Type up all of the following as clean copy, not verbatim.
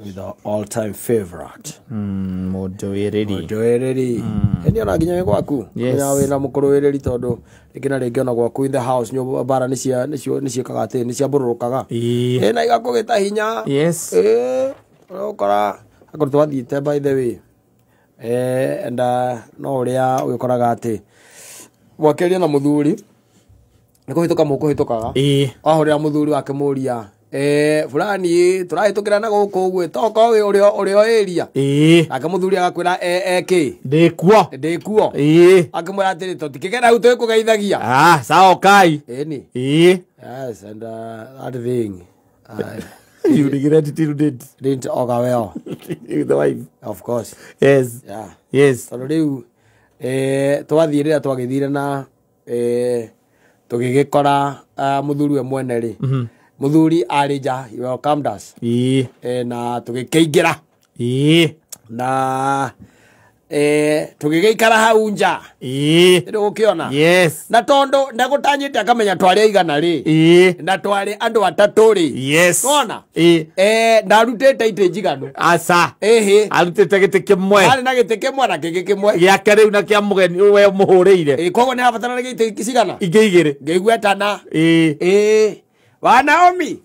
With our all time favorite. Mũndũ wĩrĩri. Ndwĩrĩri. Ĩni ona nginya wĩ gwaku. Yes. Nginya wĩna mũkũrũ wĩrĩri tondũ rĩngĩ na rĩngĩ ona gwaku in the house nyũmba mbara nĩ nĩ ciĩkaga atĩ nĩ ciambũrũrũkaga. Ĩĩ. Ĩ na igakũgĩta hinya. Yes. Ĩ ũkora akorwo twathiĩte by the way. And no ũrĩa ũgĩkoraga atĩ mwakĩaria na mũthuri nĩ kũhĩtũka mũkũhĩtũkaga. Ĩĩ. Wahũrĩra mũthuri wake mũria fulani tũrahĩtũkĩra na gũkũ ũguo tokorwo wĩ ũrĩa ũrĩa area. Ĩĩ. Nake mũthuri agakwĩra ĩ Ndĩkuo. Ndĩkuo. Ĩĩ. Akĩmwĩra atĩrĩ tũtikĩgera hau twĩkũgeithagia. Ah, sawa kai. Ĩni. Ĩĩ. Yes, and that thing You regret it till date. didn't augur well. With the wife. Of course. Yes. Yeah. Yes. Tondũ rĩu twathiĩ rĩrĩa twagĩthire na tũgĩgĩkora mũthuri we mwene rĩ, mũthuri arĩ nja, he welcomed us. Ĩĩ. Na tũgĩkĩingĩra. Ĩĩ. Na tũgĩgĩikara hau nja. Ĩĩ. Nĩ gũkĩona. Yes. Na tondũ ndegũtanyĩte akamenya twarĩ aigana rĩ, Ĩĩ. na twarĩ andũ atatũ rĩ. Yes. Wona? Ĩĩ. Ndarutĩte itĩ njiganu. Aca. Ĩhĩ. Arutĩte gĩtĩ kĩmwe. Arĩ na gĩtĩ kĩmwe na kĩngĩ kĩmwe. Gĩake rĩu na kĩa mũgeni we mũhũrĩire. Ĩ, koguo nĩ habatarana gĩtĩ cigana? Ingĩ igĩrĩ. Ngĩigua etana. Ĩĩ. Ĩ, wa Naomi,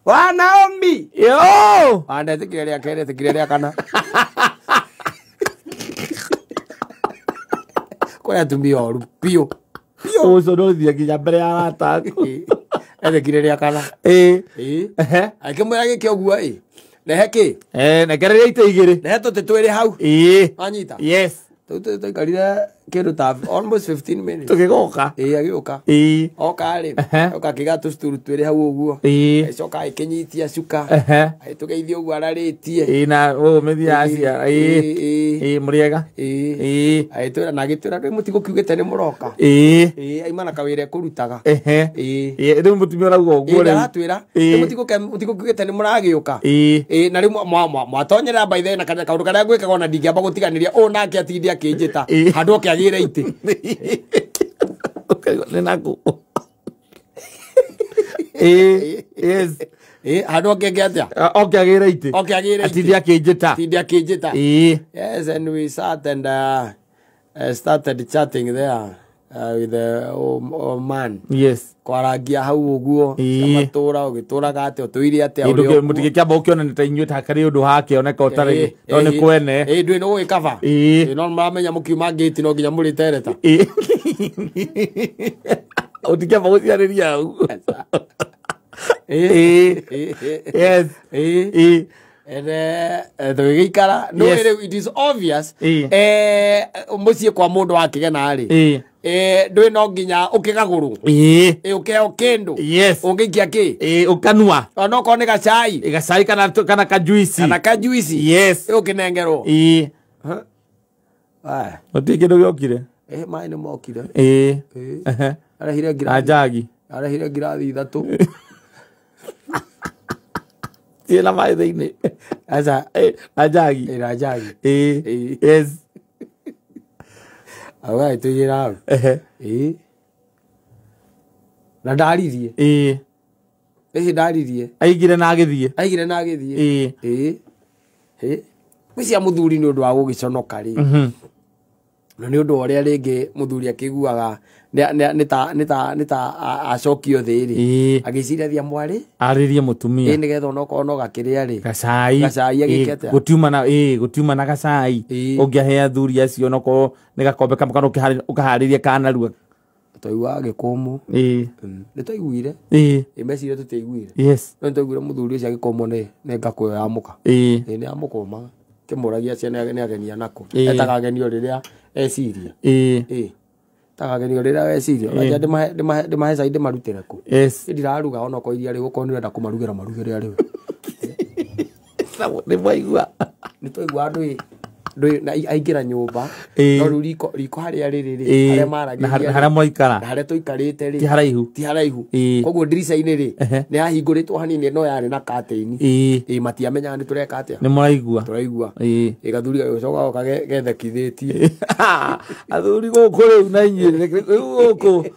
wa Naomi. Yo. Andetĩkire rĩa kerĩ, etĩkire rĩa kana. Kũrĩ atumia oru biũ. Ũcio ndũthiĩ nginya mbere ya arata aku. Etĩkire rĩa kana. Ĩĩ. Ĩ. Ehe. Akĩmwĩra gĩkĩ ũguo ĩ. Rehe kĩ? Eh, nekereria itĩ igĩrĩ. Rehe tũtĩ twĩrĩ hau. Ĩĩ. Wanyita? Yes. Tũu tũikarire kĩndũ ta almost 15 minutes. Tũgĩgoka. Ĩ, agĩũka. Ĩĩ. Oka rĩ, Ehe. oka akĩiga tũcuturu twĩrĩ hau ũguo. Ĩĩ. Agĩcoka agĩkĩnyitia cuka. Ehe. Agĩtũgeithia ũguo ararĩtie. Ĩĩ na ũũ mĩthiaga cia. Ĩĩ. Ĩ. Ĩĩ mũrĩega. Ĩ. Ĩĩ. Agĩtwĩra na agĩtwĩra rĩu mũtigũkiugĩte nĩ mũroka. Ĩĩ. Ĩ, aima na kawĩra ekũrutaga. Ehe. Ĩ. Ĩĩ rĩu mũtumia ũrauga ũguo Ĩ, rĩu. ndaratwĩra Ĩ. rĩu mũtigũkiugĩte nĩ mũragĩũka. Ĩĩ. Ĩ, na rĩu mwatonyerera by the way, na kaũndũ karĩa ngwĩkaga ona ndingĩamba gũtiganĩria ũũ nake atinde akĩnjĩta Ĩ. handũ oke agĩre itĩ. Ũkaigua nĩ nakũ. Ĩĩ. Yes. Ĩ, handũ oke eke atĩa? Oke agĩre itĩ. Oke agĩre itĩ. Atinde akĩnjĩta. Atinde akĩnjĩta. Ĩĩ. Yes, and we sat and started chatting there with the old man. Yes. Kwarangia hau ũguo Ĩĩ. cia matũra ũgĩtũraga atĩa ũtũire atĩa Kĩndũ ũrĩ kĩ o kuo. mũtigĩkĩamba gũkĩonania ta inyuĩ ta karĩ ũndũ hakĩoneka ũtarĩ Ĩĩ, no nĩ ĩĩ. kwene. Ĩĩ, ndũĩ nĩ gũgĩkaba. Ĩĩ. Ĩĩ, no maramenya mũkiuma ngĩti no nginya mũrĩtereta. Ĩĩ. Ũtingĩamba gũciarĩria hau. Ĩĩ. Ĩĩ. Yes. Ĩĩ. Ĩĩ. And tũgĩgĩikara no Yes. rĩu it is obvious Ĩĩ. Mũciĩ kwa mũndũ wakĩgena rĩ, Ĩĩ. ndũĩ no nginya ũkĩgagũrwo. Ĩĩ. Ĩ, ũkĩheo kĩndũ. Yes. Ũngĩikia kĩ? Ĩĩ ũkanua. Onokorwo nĩ gacai. Ĩ, gacai kana kajuici. Kana kajuici. Yes. Ĩ, ũkĩnengerwo. Ĩĩ. Aya. Gũtirĩ kĩndũ gĩokire. Ĩ, maĩ nĩ mokire. Ĩĩ. Ĩĩ. Ehe. Arehire Na ngirathi. njagi. Arehire ngirathi ithatũ. Ciĩna maĩ thĩinĩ. Aca. Ĩ, na njagi. Ĩ, na njagi. Ĩĩ. Ĩĩ. Yes. Auga agĩtũigĩra hau. Ehe. Ĩĩ. Na ndaririe. Ĩĩ. Ĩhĩ, ndaririe. Aigire na agĩthiĩ. Aigire na agĩthiĩ. Ĩĩ. Ĩĩ. Ĩ. Gwĩcia mũthuri nĩ ũndũ wa gũgĩconoka rĩ, na nĩ ũndũ wa ũrĩa rĩngĩ mũthuri akĩiguaga nĩ ta acokio thĩ rĩ, Ĩĩ. agĩciria thia mwarĩ Arĩrie ĩ mũtumia. nĩgetha onokorwo no gakĩrĩa rĩ, Gacai. Gacai agĩke atĩa? Gũtiuma na ĩĩ gũtiuma na gacai. Ĩĩ. Ũngĩahe athuri acio onokorwo nĩ gakombe kamwe kana ũkaharĩrie kanarua. Twaigua agĩkũmwo. Ĩĩ. Nĩ twaiguire. Ĩĩ. Ĩ, meciria tũtiaiguire. Yes. No nĩ twaiguire mũthuri ũcio agĩkũmwo nĩ ngakũ ĩyo ya mũka. Ĩĩ. Ĩ, nĩ amũkũmaga kĩmũragia ciana nĩ ageni anakũ. Ĩĩ. Etaga ageni o rĩrĩa eciria. Ĩĩ. Ĩ, etaga ageni o rĩrĩa weciria. Ũranja ndĩmahe cai ndĩmarutĩre kũ? Yes. Ĩ, ndiraruga onokorwo iria rĩ gũkorwo nĩ ũrenda kũmarugĩra marugĩre arĩ we. Nĩ mwaigua. Nĩ twaigua ndũĩ na aingĩra nyũmba. Ĩĩ. No rĩu riko harĩa rĩrĩ rĩ, Ĩĩ. harĩa Na maragĩria harĩa mwaikara. na harĩa tũikarĩte rĩ Ti haraihu. Ti haraihu. Ĩĩ. Koguo ndirica-inĩ rĩ, Ehe. nĩ yahingũrĩtwo hanini no yarĩ na curtain. Ĩĩ. Ĩ, matiamenyaga nĩ tũreka atĩa. Nĩ mũraigua. Tũraigua. Ĩĩ. Ĩ, gathuri gagĩcoka goka gethekithĩtie. Athuri gũkũ rĩu na inyuĩ rĩu gũkũ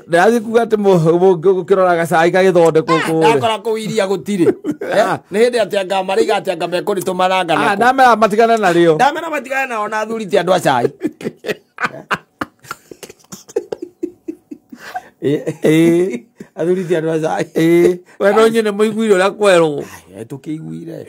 Ndathi kuga atĩ mũngĩkĩrora gacai gagĩthondekwo kũrĩa. Ndakora kũu iria gũtirĩ. Nĩ hĩndĩ atĩ anga maraiga atĩ anga mekũrĩtũmaranga nako. Ndamera matigane narĩo. Ndamera matigane nao na athuri ti andũ a cai. Athuri ti andũ a cai. We no nyene mũiguire ũrĩa kwerwo. Tũkĩiguire.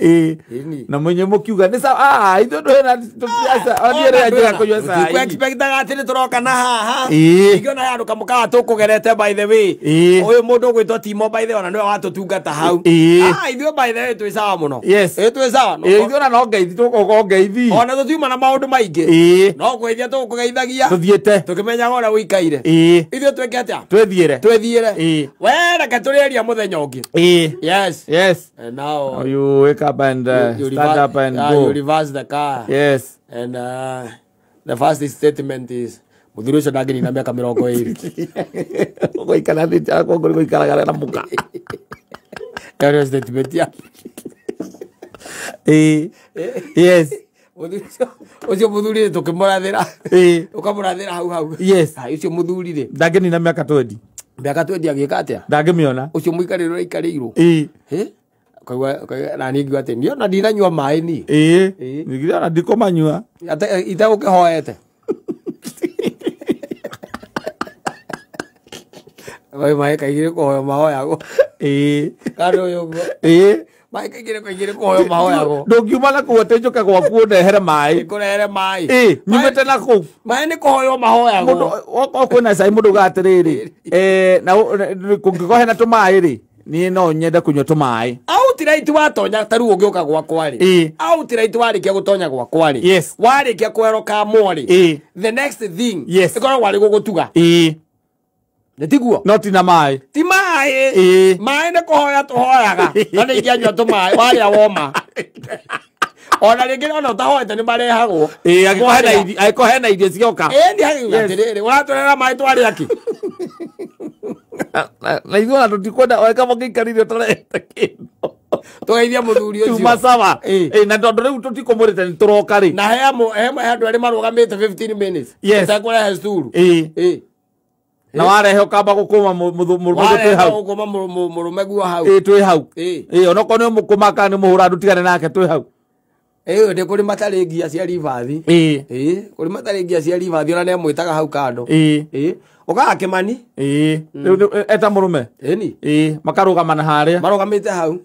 Na mwenye mũkiuga nĩ sawa. Ithuĩ ndũhena tũtiaca njĩra kũnyua cai. Tũtiku-expectaga atĩ nĩ tũroka na haha. Ingĩona he handũ kamũkawa tũkũgerete by the way. Ũyũ mũndũ ũgwĩtwo Timo by the way ona nĩwe watũtungata hau. Ithuĩ by the way twĩ sawa mũno. Yes. Twĩ sawa. Ithuĩ ona no ngeithi tũgũka ngeithi. Ona tũtiuma na maũndũ maingĩ. No kũgeithia tũgũkũgeithagia. Tũthiĩte. Tũkĩmenyaga ũrĩa ũikaire. Ithuĩ twĩke atĩa? Twĩthiĩre. Twĩthiĩre. We reke tũrĩaria mũthenya ũngĩ. Yes. Yes. And now you wake up and you stand up and go. You reverse the car. Yes. And the first statement is muthuri ucio ndangĩnina mĩaka 20. Ũgũikara gũikaraga na mũka. Ĩyo nĩyo statement ya. Yes. Ũcio mũthuri tũkĩmũrathĩra. Ũkamũrathĩra hau hau. Yes. Ũcio mũthuri rĩ. Ndangĩnina mĩaka 20. Mĩaka 20 agĩka atĩa? Ndangĩmĩona. Ũcio mũikarĩre ũraikarĩirwo. Ũkaigua na niĩ ngiuga atĩ niĩ ona ndinanyua maĩ niĩ. Nĩ ona ndikũmanyua. Itegũkĩhoete. Maĩ kaingĩ kũhoywo mahoyagwo. Kando ũyũ ũguo. Maĩ kaingĩ kũhoywo mahoyagwo. Ndũngiuma na kũu atĩ njũke gwaku ũndehere maĩ. Ngũrehere maĩ. Nyumĩte na kũu. Maĩ nĩ kũhoywo mahoyagwo. Okorwo kwĩna cai mũndũ ugaga atĩrĩrĩ, na kũngĩkorwo hena tũmaĩ rĩ, niĩ no nyende kũnyua tũmaĩ. Outright watonya ta rĩu ũngĩũka gwakwa rĩ. Outright warĩkia gũtonya gwakwa rĩ. Yes. Warĩkia kwerwo kamwa rĩ. The next thing. Yes. Ĩkoragwo arĩ gũgũtuga. Nĩ tiguo? No ti na maĩ. Ti maĩ. Maĩ nĩ kũhoya tũhoyaga. Na nĩ ingĩanyua tũmaĩ warĩa woma. Ona rĩngĩ ona ũtahoete nĩ marehagwo. Angĩkorwo hena irio cioka. Nĩ atĩrĩrĩ, ũratũrehera maĩ twarĩa kĩ? Na ithuĩ ona tũtikwenda oe kaba ũngĩikarire ũtarehete kĩndũ. Tũgeithia mũthuri ũcio. Tuma sawa. Na tondũ rĩu tũtikũmũrĩte nĩ tũroka rĩ. Na he andũ erĩ marũgamĩte 15 minutes. Yes. Ũtekũrehe sturu. Na warehe ũkamba gũkũma mũrũme twĩ hau. Gũkũma mũrũme guo hau. Twĩ hau. Onokorwo nĩ ũmũkũma kana nĩ mũhũra ndũtigane nake twĩ hau. Ndĩ kũrĩ matarĩ ngia cia ribathi. Kũrĩ matarĩ ngia cia ribathi ona nĩamwĩtaga hau kando. Ũkaga Kĩmani. Rĩu eta mũrũme. Ĩni. Makarũgama na harĩa. Marũgamĩte hau.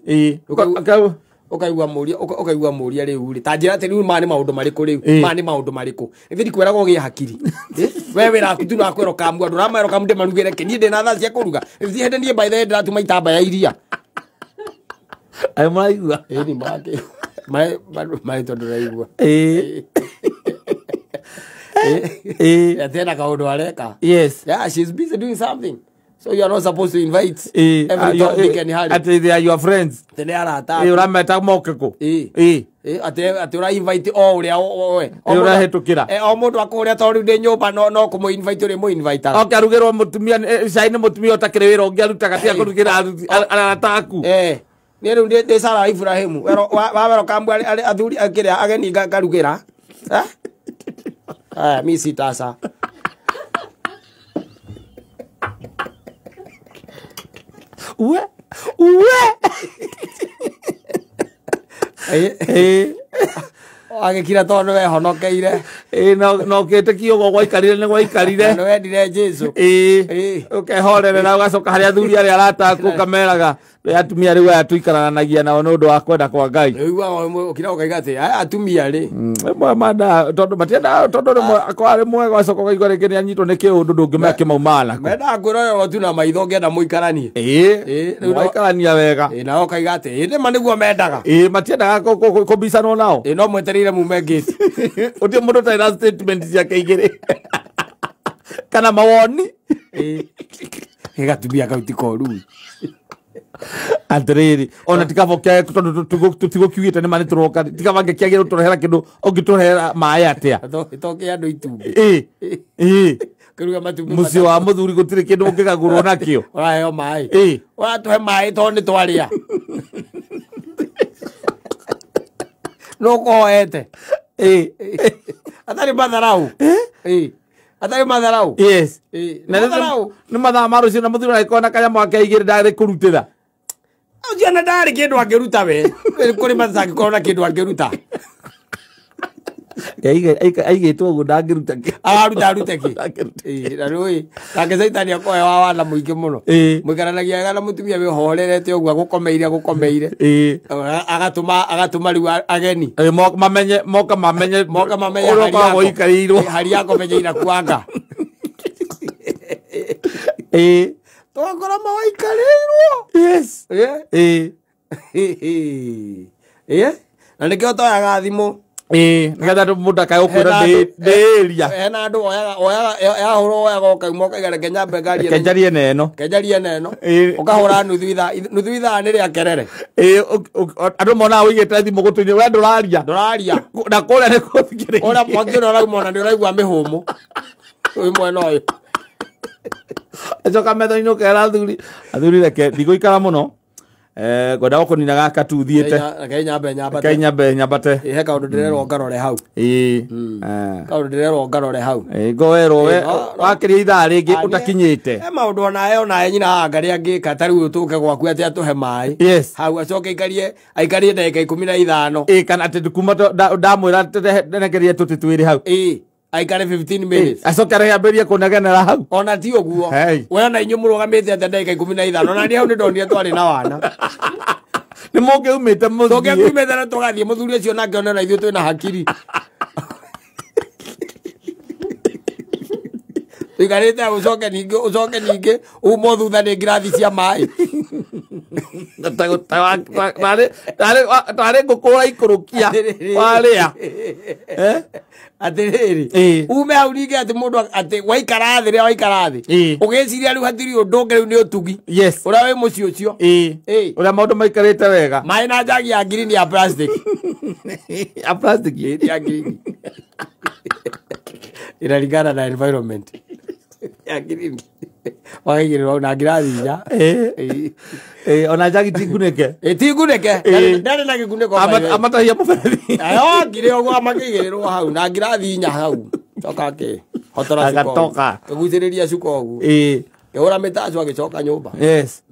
Ũkaigua mũria, ũkaigua mũria rĩu rĩ. Ta njĩra atĩ rĩu maya nĩ maũndũ marĩkũ rĩu? Maya nĩ maũndũ marĩkũ? Ithuĩ ndikwĩraga ũgĩe hakiri. We wĩra waku tu no kwĩrwo kamua, ndũramerwo kamu ndĩmarugĩre kĩ? Niĩ ndĩna thaa cia kũruga. Ti hĩndĩ niĩ by the way ndĩratuma itambaya iria. Aĩ mũraigua? Ĩni make. Maĩ tondũ ndũraigua. Atĩ hena kaũndũ areka. Yes. Yeah, she's busy doing something. So you are not supposed to invite every Tom, Dick and Harry. Atĩ they are your friends. Atĩ nĩ arata. Ũrameta moke kũ? Atĩ ũra invite o ũrĩa oe. Ũrahĩtũkĩra. O mũndũ akũrĩa tondũ rĩu ndĩ nyũmba no kũmũ invite ũrĩ mũ invite. Oke arugĩrwo mũtumia cai nĩ mũtumia ũtakĩrĩ wĩra ũngĩ arutaga tiga kũrugĩra arata aku. Niĩ rĩu ndĩ Sarah Ibrahimu. Wawerwo kambu athuri kĩrĩa ageni ngarugĩra. Mi sitasa. Uwe. Agĩkira tondũ wehonokeire. No kĩtĩkio ũguo gwaikarire nĩ gwaikarire. Nĩ wendire Jesũ. Ũkehorerera ũgacoka harĩ athuri arĩa arata aku ũkameraga atumia rĩu aya tũikaranagia nao nĩ ũndũ wa kwenda kwa Ngai. Ũiguaga ũkira ũkaiga atĩ aya atumia rĩ. Rĩmwe manda tondũ matiendaga tondũ rĩmwe akorwo arĩ mwega ũgacoka ũkaigua rĩngĩ nĩ anyitwo nĩ kĩũndũ ndũngĩmenya kĩmaumana nakũ. Mendaga kwĩrorerwo tu na maitho ũngĩenda mũikaranie. Mũgaikarania wega. Nao ũkaiga atĩ nĩma nĩguo mendaga. Matiendaga kũmbicanwo nao. No mwetereire mume ngĩti. Gũtirĩ mũndũ ũtarĩ na statement ciake igĩrĩ. Kana mawoni. Gatumia kau ti koru. Atĩrĩrĩ ona tikaba tondũ tũtigũkiugĩte nĩma nĩtũroka tikaba ngĩkĩagĩrwo tũrehera kĩndũ ũngĩtũrehera maĩ atĩa. Ĩtoke andũ itumbĩ. Kĩruga matumbĩ. Mũciĩ wa mũthuri gũtirĩ kĩndũ ũngĩgagũrwo nakĩo. Ũraheo maĩ. Ũratũhe maĩ tondũ nĩ twarĩa. No ũkũhoete. Atarĩ matharau. Atarĩ matharau. Yes. Ĩĩ, Na nĩ rĩu matharau. nĩ mathaa ma rũciũ na mũthuri agĩkorwo na kanyamũ ake igĩrĩ ndarĩ kũrutĩra. Ũcio na ndarĩ kĩndũ angĩruta we. Kũrĩ matangĩkorwo na kĩndũ angĩruta. Aigĩtwo ũguo ndangĩruta kĩ. Araruta arute kĩ. Ndangĩruta. Ĩĩ, na rĩu nake caitani akohe wa wana mũingĩ mũno. Ĩĩ. Mũikaranagia wega na mũtumia wĩhorerete ũguo agũkomeire agũkomeire. Ĩĩ. Agatũma rĩu ageni. Ĩĩ, mamenye moka mamenye Moka mamenye ũrĩa hari ũkoragwo yako. ũikarĩirwo. Hari yako menye inakuanga. Ĩĩ. Tũgakora mawaikarĩirwo. Yes. Ĩĩ. Ĩĩ. Ĩĩ. Na nĩkĩo toyaga thimũ. Ĩĩ, nĩgetha mũndũ akae gũkwĩra Hena andũ- ndĩ area. Hena andũ oyaga oyaga yahũrwo oyaga ũkauma ũkaiga reke nyambe ngarie na- Reke njarie na ĩno. reke njarie na ĩno. Ĩĩ. Ũkahũra nuthu ithaa nuthu ithaa nĩ rĩa kerere. Ĩĩ, andũ monaga ũigĩte thimũ gũtũ-inĩ we ndũraria. Ndũraria. Na kũrĩa nĩ gũthikĩrĩirie. Ũrĩa mwaki ũrĩa ũrauma ona nĩ ũraigua mĩhũmũ. Wĩ mwena ũyũ. Acoka metha-inĩ ũkera athuri, athuri reke ndigũikara mũno. Ngwenda gũkũnina gaka tu thiĩte. Reke nyambe nyambate. Reke nyambe nyambate. Ĩĩ, he kaũndũ ndĩrerwo ngarore hau. Ĩĩ. Kaũndũ ndĩrerwo ngarore hau. Ĩĩ, ngowerwo we Ĩĩ, no, no. wakĩria ithaa rĩngĩ Ah, ũtakinyĩte. He maũndũ onawe onawe nyina haha ngarĩa angĩka ta rĩu tũke gwaku atĩ atũhe maĩ. Yes. Hau acoke aikarie aikarie ndagĩka 15. Ĩĩ, kana atĩ kuma ndamwĩra ndengerie tũtĩ twĩrĩ hau. Ĩĩ, aikare 15 minutes. Acoke arehe ambĩrĩrie kũnegenera hau. Ona ti ũguo. Hey. We ona inyuĩ mũrũgamĩte atĩa ndagĩka 15. Ona niĩ hau nĩndonire twarĩ na wana. Nĩ mũngĩumĩte mũthiĩ. Tũngĩakumĩte na tũgathiĩ mũthuri ũcio nake one ona ithuĩ twĩna hakiri. Tũikarĩte hau ũcoke ningĩ ũcoke ningĩ umwo thutha nĩ ngirathi cia maĩ. Tarĩ ngũkũ ũraikũrũkia warĩa. Atĩrĩrĩ Ĩĩ. ume hau ningĩ atĩ mũndũ atĩ waikara thĩ rĩrĩa waikara thĩ Ĩĩ. ũgĩciria rĩu hatirĩ ũndũ ũngĩ rĩu nĩ ũtugi Yes. ũrĩa wĩ mũciĩ ũcio. Ĩĩ. Ĩĩ. Ũrĩa maũndũ maikarĩte wega. Maĩ na njagi ya ngirini ya plastic. Ya plastic. Ĩĩ, ya ngirini. Inalingana na environment. Ya ngirini. Wakaigĩrĩrwo na ngirathi inya. Ĩĩ. Ĩĩ. Ĩĩ, ona njagi ti ngunĩke. Ĩĩ, ti ngunĩke. Ĩĩ. Ndarĩ na gĩkunĩko by the way. Amatahia mũberethi. Ayo ngire ũguo makĩigĩrĩrwo hau na ngirathi inya hau. Coka akĩhotora cuka ũguo. Agatoka. Akĩgucĩrĩria cuka ũguo. Ĩĩ. Kĩhũra mĩtacu agĩcoka nyũmba. Yes.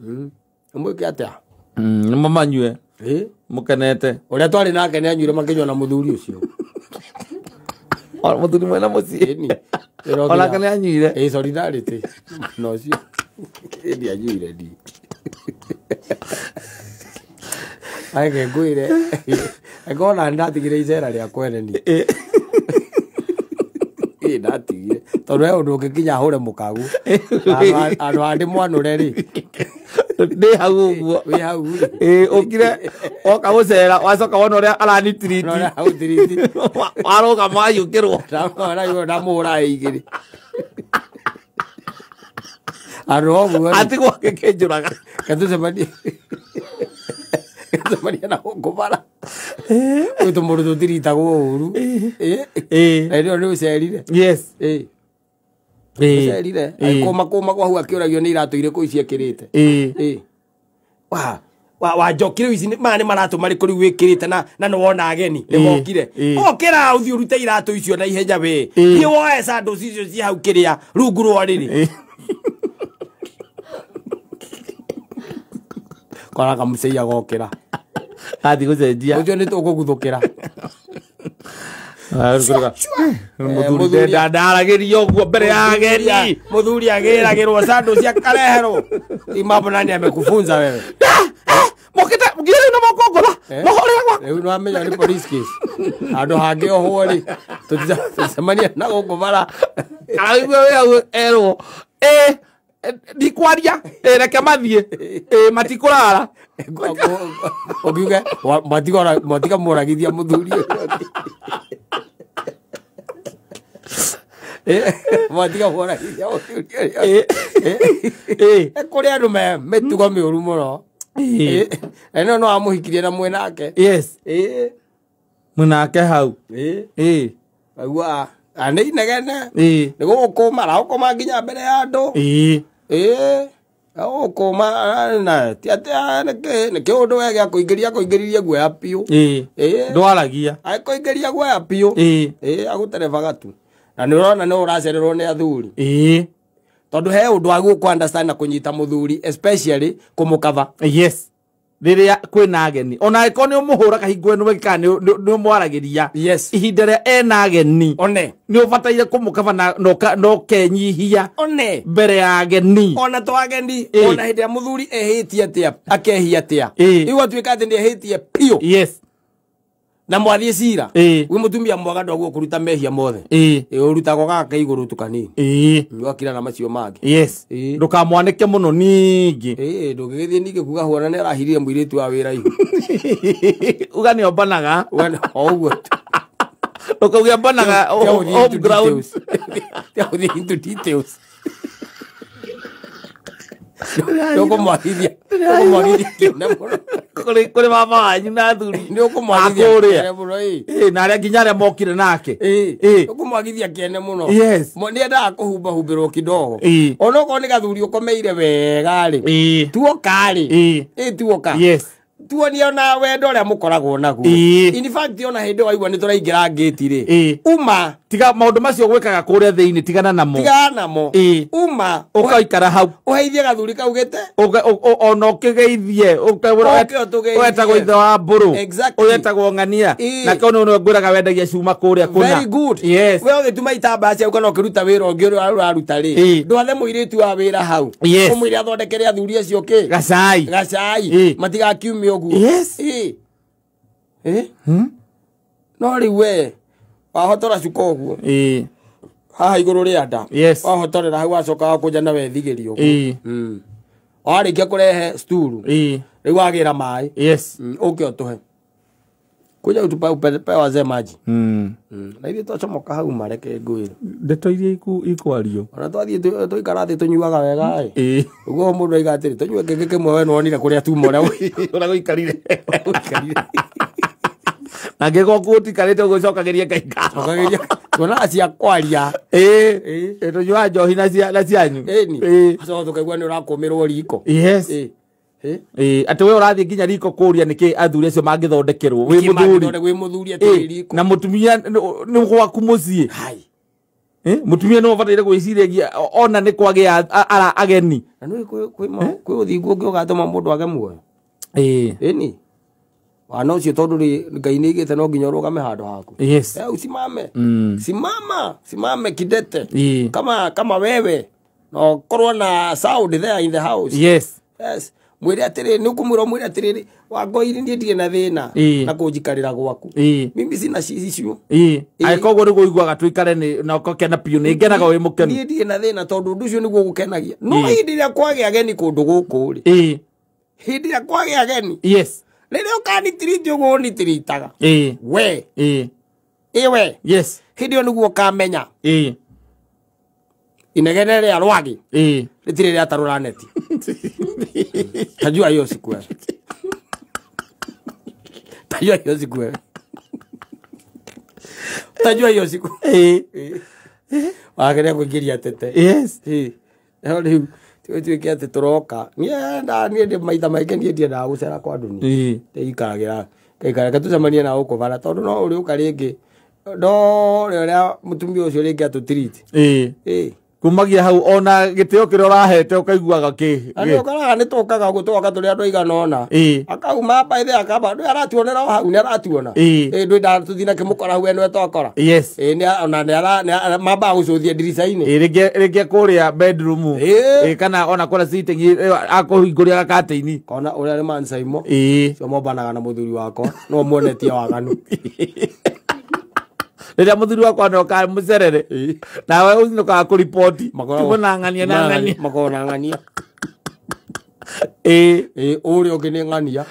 Ũmwĩke atĩa? Nĩ mamanyue. Ĩĩ. Mũkenete. Ũrĩa twarĩ nake nĩ anyuire makĩnyua na mũthuri ũcio. Ona mũthuri mwena mũciĩ. Ĩni. Onake nĩ anyuire. Ĩĩ, solidarity. Na ũcio. Ĩni anyuire ndi. Ake ngwĩre. Angĩkorwo nani ndatigire icera rĩa kwene ni. Ĩĩ. Ĩĩ ndatigire. Tondũ he ũndũ ũngĩkinya hũre mũkagu. Andũ a ndĩmwanũre rĩ. Ndĩ hau ũguo. Wĩ hau rĩ. Ĩĩ, ũkire woka gũcera wacoka wona ũrĩa aranitiriti. Na ũrĩa agũtiriti. Warũgama wayũkĩrwo. Ndamũhũra igĩrĩ. Andũ ũguo rĩ. Atigwo agĩkĩnjũraga. Ketũcemanie. Ketũcemanie na gũkũ bara. Gwĩ tũmũndũ tũtiritagwo ũru. Ĩĩ. Ĩĩ. Na hĩndĩ ĩyo nĩ ũcerire. Yes. Ĩĩ. Ĩĩ. Ũcerire. Ĩĩ. Kũma kũma kwa hau akĩũragio nĩ iratũ irĩkũ ici ekĩrĩte. Ĩĩ. Ĩĩ. Wa njoki rĩu ici maya nĩ maratũ marĩkũ rĩu wĩkĩrĩte na nĩ wona ageni nĩ Ĩĩ. mokire. Ĩĩ. Ũkĩra ũthiĩ ũrute iratũ icio na ihenya we. Ĩĩ. Thiĩ woe sandals icio ci hau kĩrĩa rungu rwa rĩrĩ. Ĩĩ. Kora kamũcei agokĩra. Athiĩ gũcenjia. Ũcio nĩ tũkũguthũkĩra. Mũthuri ndaragĩria ũguo mbere ya ageni. Mũthuri agĩragĩrwo sandals akareherwo. Hii mambo nani amekufunza wewe? Mokĩte nginya rĩu nĩ mokũngũra. Mohorera gwa. Rĩu nĩwamenya nĩ police case. Handũ hangĩ ohwo rĩ, tũticemania na gũkũ bara. Araigua wĩ hau erwo. Ĩĩ, ndikwaria. Ĩĩ, reke mathiĩ. Ĩĩ, matikũrara. Ũkiuge mwatiga mũragithia mũthuri ũyũ. Mwatiga mũragithia mũthuri ũyũ. Ĩĩ. Kũrĩ andũ me mĩtugo mĩũru mũno. Ĩĩ. Na ĩno no amũhikirie na mwĩnake. Yes. Ĩĩ. Mũnake hau. Ĩĩ. Ĩĩ. Aigua nĩ inegene. Ĩĩ. Nĩ gũgũkũma aragũkũma nginya mbere ya andũ. Ĩĩ. Ĩĩ. Agũkũma na ti atĩ nĩ kĩũndũ we gĩa kũingĩria kũingĩririe guoya biũ. Ĩĩ. Ĩĩ. Ndwaragia. Agĩkũingĩria guoya biũ. Ĩĩ. Ĩĩ agũterebaga tu. Na nĩ ũrona no ũracererwo nĩ athuri. Tondũ he ũndũ wa gũkũ understand na kũnyita mũthuri especially kũmũkava. Yes. Rĩrĩa kwĩna ageni ona angĩkorwo nĩ ũmũhũraga hingo ĩno ĩngĩ kana nĩ ũmwaragĩria. Yes. Ihinda rĩa ena ageni one nĩ ũbataire kũmũkava na ũkenyihia one mbere ya ageni. Ona to ageni ona hĩndĩ ya mũthuri ehĩtie atĩa akehia atĩa rĩu atuĩka atĩ nĩ ehĩtie piũ. Yes. Na mwathiĩ cira wĩ mũtumia mwega ndwaguo kũruta mehia mothe. Ũrutagwo gaka igũrũ tu kanini. Wakira na macio mangĩ. Yes. Ndũkamwanĩke mũno ningĩ. Ndũngĩgĩthiĩ ningĩ kuga huana nĩ arahirire mũirĩtu wa wĩra ihu. Uga nĩ ombanaga. O ũguo tu. Ndũkauge ombanaga home ground. Tiagũthiĩ into details. Ndũkũmwagithia. Ndũkũmwagithia kĩene mũno. Kũrĩ mama wanyu na athuri. Nĩũkũmwagithia kĩene mũno. Na arĩa nginya arĩa mokire nake. Nĩũkũmwagithia kĩene mũno. Yes. Nĩendaga kũhumbahumbĩrwo kidogo. Onokorwo nĩ gathuri ũkomeire wega rĩ. Tuoka rĩ. Tuoka. Yes. Tuonie ona wendo ũrĩa mũkoragwo naguo. In fact ona hĩndĩ waigua nĩ tũraingĩra ngĩti rĩ. Uma. Tiga maũndũ macio gwĩkaga kũrĩa thĩinĩ tigana namo. Tigana namo. Uma. Ũkaikara hau. Ũheithie gathuri kau gĩte. Ona ũkĩgeithie. Ũgetagwo ithe wa mbũrũ. Exactly. Ũgetagwo ng'ania. Na kĩo nĩ ngwĩraga wendagia cuma kũrĩa kũna. Very good. Yes. We ũgĩtuma itambaya ciaku kana ũkĩruta wĩra ũngĩ ũrĩa ũraruta rĩ. Ndwathe mũirĩtu wa wĩra hau. Yes. Ũmwĩre athondekere athuri acio kĩ? Gacai. Gacai. Matigakiume ũguo. Yes. No rĩu we wahotora cuka ũguo. Haha igũrũ rĩa nda. Yes. Wahotorera hau wacoka wakũnja na wethigĩria ũguo. Warĩkia kũrehe sturu. Rĩu wagĩra maĩ. Yes. Ũke ũtũhe. Kuja utupe wazee maji. Na ithuĩ twacomoka hau mareke ngwĩre. Ndeto iria ikwario. Ona twathiĩ tũikara thĩ tũnyuaga wega ĩ. Ũguo mũndũ aiga atĩrĩ tũnyue kĩngĩ kĩmwe we nĩwonire kũrĩa tuma ũrĩa gũikarire. Na ngĩkorwo gũtikarĩte ũguo cokagĩria Ngai ngatho. Cokagĩria. Tuonaga cia kwaria. Tũnyuaga njohi na cianyu. Acoka tũkaigua nĩ ũrakũmĩrwo riko. Yes. Atĩ we ũrathiĩ nginya riko kũria nĩkĩ athuri acio mangĩthondekerwo. Wĩ mũthuri. Wĩ mũthuri atĩ riko. Na mũtumia nĩ gwaku mũciĩ. Mũtumia nĩ ũbataire gwĩciragia ona nĩ kwagĩa ageni. Na nĩ kwĩ ũthingu ũngĩ ũgatũma mũndũ age muoyo. Ĩni. Wana ũcio tondũ rĩ Ngai nĩ aigĩte no nginya ũrũgame handũ haku. Yes. Usimame. Simama, simame kidete. Kama wewe. No korwo na sound there in the house. Yes. Yes. Mwĩre atĩrĩrĩ nĩ ũkũmwĩra mwĩre atĩrĩrĩ wangoiri niĩ ndirĩ na thĩna na kũnjikarĩra gwaku. Mimi sina issue. Angĩkorwo ũguo nĩguo ũiguaga tũikare na ũkakena piũ nĩ ngenaga wĩ mũkenu. Niĩ ndirĩ na thĩna tondũ ũndũ ũcio nĩguo ũgũkenagia. No hĩndĩ ĩrĩa kwagĩa ageni kũndũ gũkũ rĩ. Hĩndĩ ĩrĩa kwagĩa ageni. Yes. Rĩrĩa ũkanitiriti ũguo ũnitiritaga. We. Ĩwe. Yes. Hĩndĩ ĩyo nĩguo ũkamenya. Inegene rĩa rwagĩ. Rĩtirĩ rĩatarũra neti. Tajua hiyo siku wewe. Tajua hiyo siku wewe. Tajua hiyo siku. Wageria kũingĩria tete. Yes. No rĩu tuĩke atĩ tũroka. Niĩ ndĩ maita maingĩ niĩ ndiendaga gũcera kwa andũ niĩ. Ndĩikaragĩra. Ngaikara tũcemanie na gũkũ bara tondũ no ũrĩũka rĩngĩ. No ũrĩa mũtumia ũcio rĩngĩ atũtiriti. Kumagia hau ona gĩtĩo kĩrĩa ũrahete ũkaiguaga kĩ. Andũ ũkoraga nĩ tũkaga ũguo tũgoka tũrĩ andũ aigana ũna. Akauma by the akamba ndũ aratuonera o hau nĩ aratuona. Ndwenda tũthiĩ na kĩmũkora hau ene twakora. Yes. Ona nĩ mambaga gũcũthia ndirica-inĩ. Rĩngĩ kũrĩa bedroom. Kana ona kũrĩa sitting akũhingũria gakatĩ-inĩ. Kona ũrĩa nĩ man Saimo. Cio mombanaga na mũthuri wakwa no muonetie waganu. Rĩrĩa mũthuri wakwa noka mũcerere nawe ũcokaga kũripoti na ng'ania na ng'ania makoragwo na ng'ania. Ũrĩa ũngĩ nĩ ng'ania.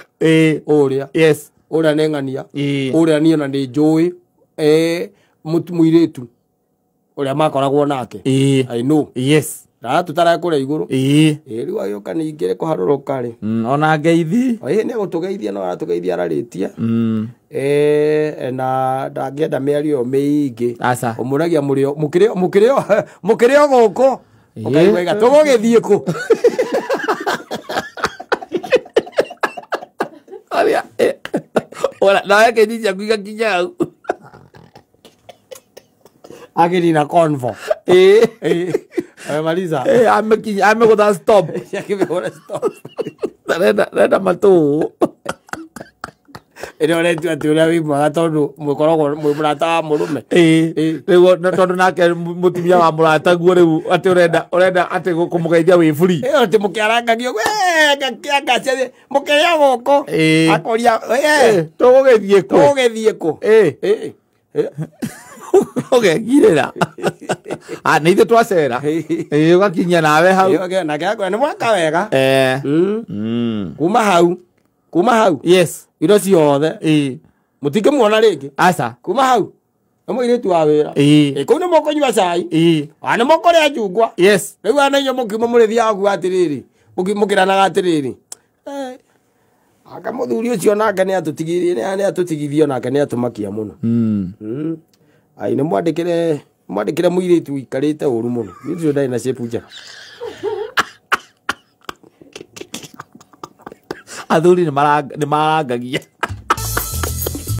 Ũrĩa. Yes. Ũrĩa nĩ ng'ania. Ũrĩa niĩ ona nĩ njũĩ mũirĩtu ũrĩa makoragwo nake. I know. Yes. Tũtarae kũrĩa igũrũ. Rĩu agĩũka ningĩ kũharũrũka rĩ. Ona ngeithi. Nĩ agũtũgeithia no aratũgeithia ararĩtie. Na ndangĩenda mĩario ĩyo mĩingĩ. Aca. Ũmũragia mũkĩrĩ o gũkũ. Ũkaigua iga tũgũgĩthiĩ kũ? Arĩa. Ora nawe ngeithi ciaku igakinya hau. Akĩnina convo. Ĩĩ. Ĩĩ. Amemaliza. Ĩĩ, amekinya amegũtha stop. Akĩmĩhũra stop. Arenda matũ. Ĩrĩa ũretua atĩ ũrĩa wĩ mwega tondũ mwĩkoragwo mwĩ mũrata wa mũrũme. Ĩĩ. Ĩĩ. Rĩu tondũ nake mũtumia wa mũrataguo rĩu atĩ ũrenda atĩ kũmũgeithia wĩ free. Ĩyo atĩ mũkĩarangagio mũkĩrĩa gũkũ. Ĩĩ. Akoria Ĩĩ, tũgũgĩthiĩ kũ? tũgũgĩthiĩ kũ? Ĩĩ. Ĩĩ. Ũgekirĩra. Ah, nĩ ithuĩ twacera. Ĩĩ, ũgakinyia nawe hau. Ĩĩ, nake akwĩra nĩ mwaka wega. Eh. Mm. Mm. Kuma hau. Kuma hau. Yes. Indo ciothe. Ĩĩ. Mũtingĩmuona rĩngĩ. Aca. Kuma hau. Nĩ mũirĩtu wa wĩra. Ĩĩ. Ĩ, kũu nĩ mũkũnyua cai. Ĩĩ. Ona nĩ mũkũrĩa njungwa. Yes. Rĩu ana inyuĩ mũkiuma mũrĩthiaga kuga atĩrĩrĩ, mũkĩranaga atĩrĩrĩ, "Eh, anga mũthuri ũcio nake nĩ atũtigithie nĩ atũtigithio nake nĩ atũmakia mũno." Mm. Mm. Ai nĩ mwandĩkĩre mũirĩtu ũikarĩte ũru mũno. Mũirĩtu ũcio ndarĩ na shape njega. Athuri nĩ marangagia.